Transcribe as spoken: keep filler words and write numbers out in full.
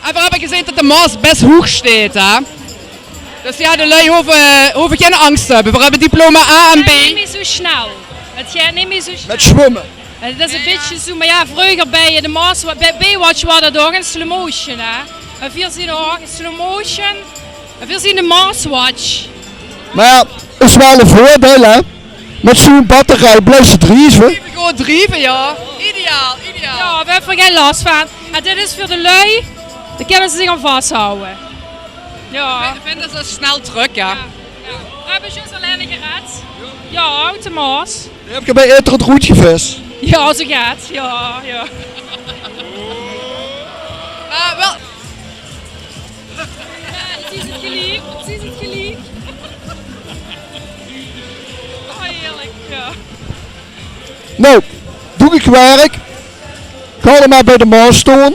En veer höbbe gezeen det de Maos bès hoeg steit, hè. Dus jao, de lui hove, hove gein angs te höbbe. Veer höbbe diploma A en B. Neet mie zoe snel. 't Geit neet mie zoe snel. Mit zwumme. En det is e bietje zoe, mer jao, vreuger bie de Maos, bie Baywatch waas det ouch in slow motion, hè. En veer zeen ouch in slow motion. En veer zeen de Maoswatch. Mer jao, is waal e veurdeil, hè. Mit zoe'n batterie bliefs se drieve. Effe good drieve, jao. Ideaal, ideaal. Jao, veer höbbe d'r gein las van. En dit is veur de lui, dan kinne ze zich aan vashawwe. Jao. Veer vinde ze snel trök, jao. Jao, jao. Veer höbbe zjus allein gered. Jao, oet de Maos. Die höb ich bie Eter oet gevis. Jao, zoe geit. Jao, jao. Eh, waal. Jao, precies 't geliek, precies 't geliek. Oh, heerlik, jao. Noe, doe ich werk. Gaot mer bie de Maos staon.